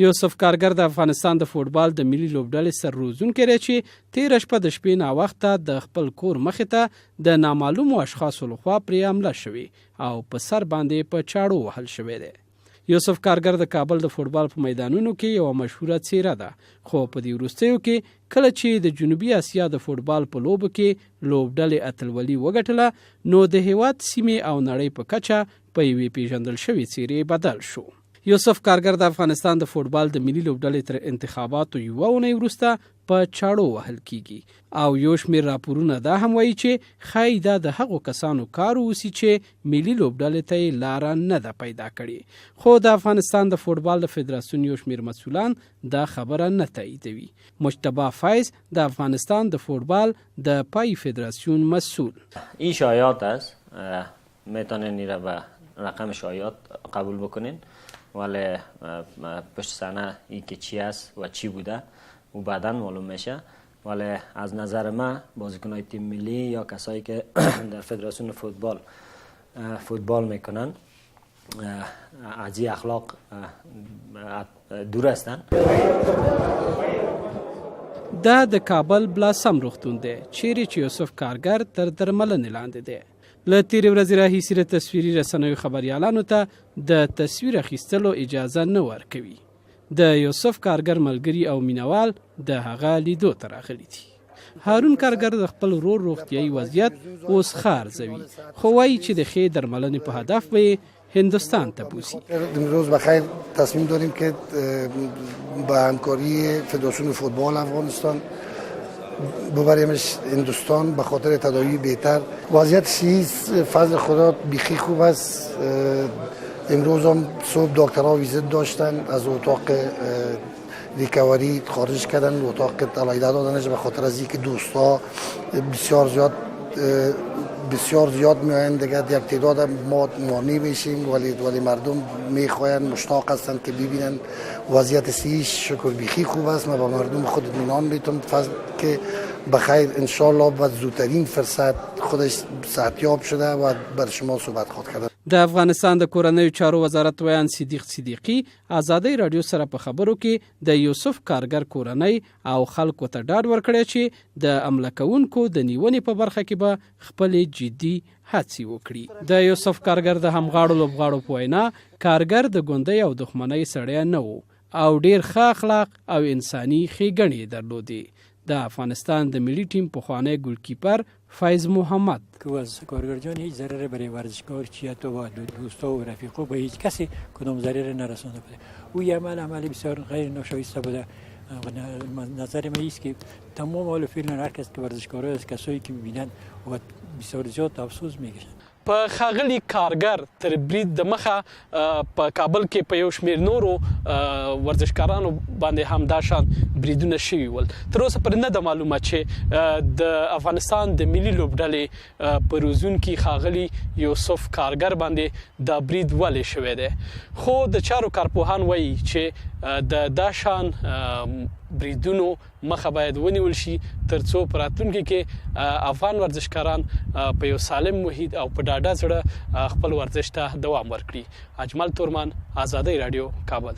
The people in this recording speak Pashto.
یوسف کارګر د افغانستان د فوټبال د ملي لوبډلې سر روزونکی دی چې تېره شپه د شپې ناوخته د خپل کور مخې ته د نامعلومو اشخاصو لخوا پرې حمله شوې او په سر باندې په چاړو وهل شوی دی. یوسف کارګر د کابل د فوټبال په میدانونو کې یوه مشهوره څېره ده، خو په دې وروستیو کې کله چې د جنوبي اسیا د فوټبال په لوبو کې لوبډلې اتلولي وګټله، نو د هېواد، سیمې او نړۍ په کچه په یوې پېژندل شوې څېرې بدل شو. یوسف کارګر د افغانستان د فوټبال د ملي لوبډلې تر انتخاباتو یوه اونۍ وروسته په چاړو وهل کیږي او یو شمېر راپورونه دا هم وایي چې ښایي دا د هغو کسانو کار اوسي چې ملي لوبډلې ته یې لاره نه ده پیدا کړې، خو د افغانستان د فوټبال د فدراسیون یو شمېر مسولان دا خبره نه تاییدوي. مجتبی فیض د افغانستان د فوټبال د پای فدراسیون مسول. این شایعات است، میتونین این را به رقم شایعات قبول بکنین، ولی پشت صحنه ای که چی است و چی بوده او بعدا معلوم میشه. ولی از نظر ما بازیکنای تیم ملی یا کسایی که در فدراسیون فوتبال فوتبال میکنن از این اخلاق دور هستند. دا د کابل بلاسم روغتون دی چیرې چې یوسف کارګر تر درملنې لاندې دی. له تیرې ورځې راهیسې د تصویري رسنیو خبریالانو ته د تصویر اخیستلو اجازه نه ورکوي. د یوسف کارګر ملګري او مینوال د هغه لیدو ته راغلي دي. هارون کارګر د خپل ورور روغتیایي وضعیت اوس ښه ارزوي، خو وایي چې د ښې درملنې په هدف به یې هندوستان ته بوځي. امروز بخیر تصمیم داریم که با همکاری فدراسیون فوتبال افغانستان ببریمش هندوستان به خاطر تداوی بهتر. وضعیت سیز فضل خدا بیخی خوب است. امروز هم صبح دکترها ویزیت داشتن، از اتاق ریکاوری خارج کردن، اتاق علیحده دادنش به خاطر از اینکه دوستا بسیار زیاد میآیند. دیگه یک تعداد ما مانع میشیم، ولی مردم میخواین، مشتاق هستند که ببینن. وضعیت صحیش شکر بیخی خوب است. ما با مردم خود اطمینان میتم فضل که بخیر انشالله به زودترین فرصت خودش صحتیاب شده و بر شما صحبت خواهد کرد. د افغانستان د کورنیو چارو وزارت ویاند صدیق صدیقي ازادۍ راډیو سره په خبرو کې د یوسف کارګر کورنۍ او خلکو ته ډاډ ورکړی چې د حمله کوونکو د نیونې په برخه کې به خپلې جدي هڅې وکړي. د یوسف کارګر د همغاړو لوبغاړو په وینا، کارګر د ګوندۍ او دښمنۍ سړی نه و او ډیر ښه اخلاق او انساني ښېګڼې یې درلودې. د افغانستان د ملي ټیم پخوانی ګولکیپر فیض محمد. که از کارگر جان هیچ ضرر برای ورزشکار چی حتی با دوستا و رفیقا به هیچ کسی کدام ضرر نرسانده بوده. او یه عمل بسیار غیر ناشایسته بوده. نظر من است که تمام حال فعلا هر کس که ورزشکارای از کسایی که میبینند و بسیار زیاد افسوس میکشند. په ښاغلي کارګر تر برید د مخه په کابل کې په یو شمېر نورو ورزشکارانو باندې هم دا شان بریدونه شوي ول. تر اوسه پر نه ده معلومه چې د افغانستان د ملي لوبډلې په روزونکي ښاغلي یوسف کارګر باندې دا برید ولې شوی دی، خو د چارو کارپوهان وایي چې د دا شان بریدونو مخه باید ونیول شي ترڅو په راتلونکي کې افغان ورزشکاران په یو سالم محیط او په ډاډه زړه خپل ورزش ته دوام ورکړي. اجمل تورمان، ازادي راډیو، کابل.